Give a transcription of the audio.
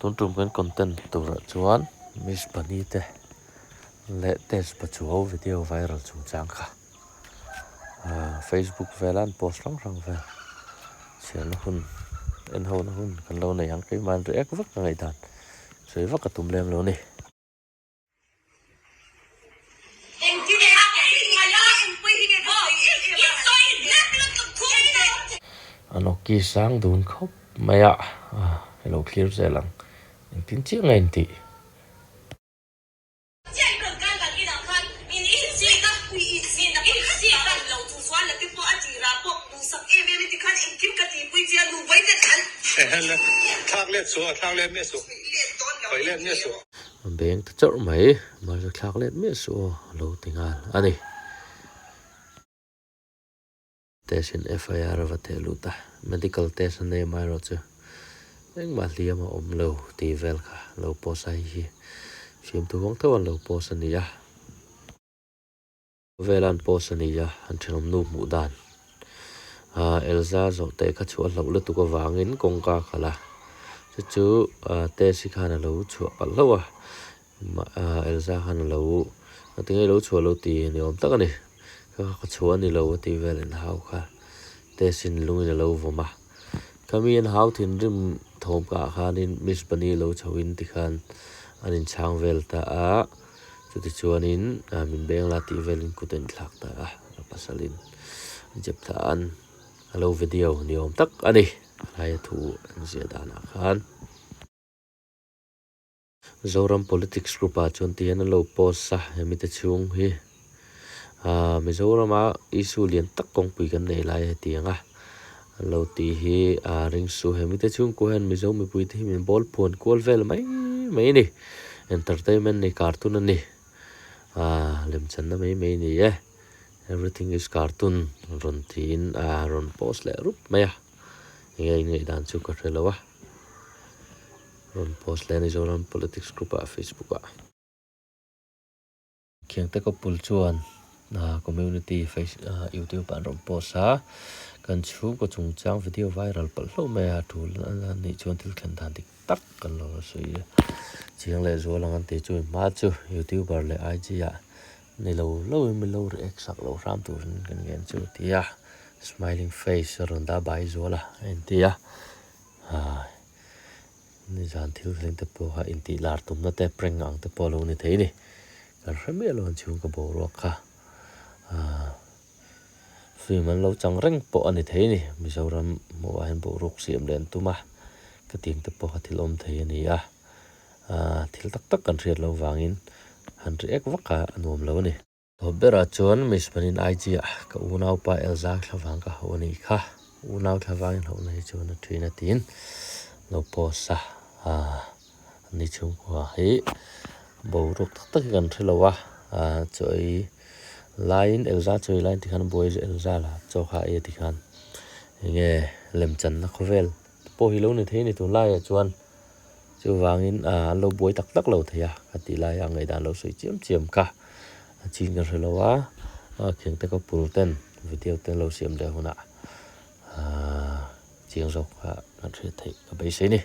Tun tum kan content turah chuan Miss Bunny te leh Test Pachuau video viral chungchang kha Facebook vela an post hrang hrang vel chhiarna hun en ho na hun kan lo nei ang keimah an react vak a ngaihdan sawi vak a tum lem lo a ni. An awki sang dun khawp mai a, i lo thlir zel ang engtin chiah nge intih. A beng ta chauh mai, mahse thlak let miah suh aw a lo ti nghal a ni. Test in FIR a va theh lut a, medical test a nei amaherawhchu engmah hliam a awm lo tih vel kha lo post a, hei hi fimthu vang tho an lo post a ni a. Khawvela an post a ni a, an thenawm nu hmuh dan. Ahh Elza zawh teh kha chhuah hlauh lutuk avangin kawngka a kal a, chu chu test hi khan a lo chhuah palh hlauh a, Elza khan a lo ngatinge lo chhuah lo ti ni awm tak a ni, ka ka chhuah a ni lo a tih vel in hau kha test in lungin a lo vawm a, khami an hau thinrim thawm ka ah khanin Miss Bunny lo chho in tikhan an inchhang vel ta a. Chutichuanin min beng la tih velin kut a inthlak ta a, a pasalin Jeptha an a lo video ni awm tak a ni, a laia thu an ziah danah khan. Zoram Politics Group ah chuan tihian an lo post a, hemi te chhung hi Mizorama issue lian tak kawngpui kan nei lai hetiang a an lo tih hi ring suh. Hemi te chhungkua hian Mizo mipui te hi min bawl phuan kual vel mai mai a ni. Entertainment ni cartoon a ni. Lemchanna mai mai a ni e. Everything is cartoon rawn tiin rawn post leh rup mai a. Enge in ngaihdan chu ka hre lo a. Rawn post leh a ni Zoram Politics group ah Facebook ah. Khiangte couple chuan community face youtube ah an rawn post a, kan chhungkaw chungchang video viral palh hlauh mai a tul a nih chuan thil thlen dan dik tak kan lo la sawi a, chiang leh zual ang an tih chu hma chu youtuber leh IG ah ni lo lo in min lo react sak lo hram turin kan ngen chu a ti a, smiling face a rawn dah bai zual a a inti a. Nizan thil thleng te pawh kha intih lar tumna te prank ang te pawh a lo ni thei a ni. Kan hre miah lo ang chhung ka boruak kha aah film an lo chang reng pawh a ni thei a ni. Mizoram hmuhah hian boruak siam leh an tum a, ka tiang te pawh kha thil awm thei a ni a, aah thil tak tak kan hriat loh vangin han react vak kha a nuam lo a ni. Tawp berah chuan Miss Manin IG ah ka unaupa Elza thlavang ka hauh a nih kha, unau thlavangin hauhna hi chuan a thin a tiin lo post a, aah ani chhungkua hi boruak tak tak hi kan hre lo a, aah chaw ei laiin Elza chaw ei laiin tikhan buai Elza la chaw kha a ei a tikhan enge lemchanna khawvel pawh hi lo ni thei a ni tunlaiah chuan. Chuvangin an lo buai tak tak lo thei a, ka tih laia ngaihdan lo sawi chiam chiam kha a chin ka hre lo a, khiang te ka pul ten video te lo siam leh hunah chiang zawk kha kan hriat theih ka beisei a ni.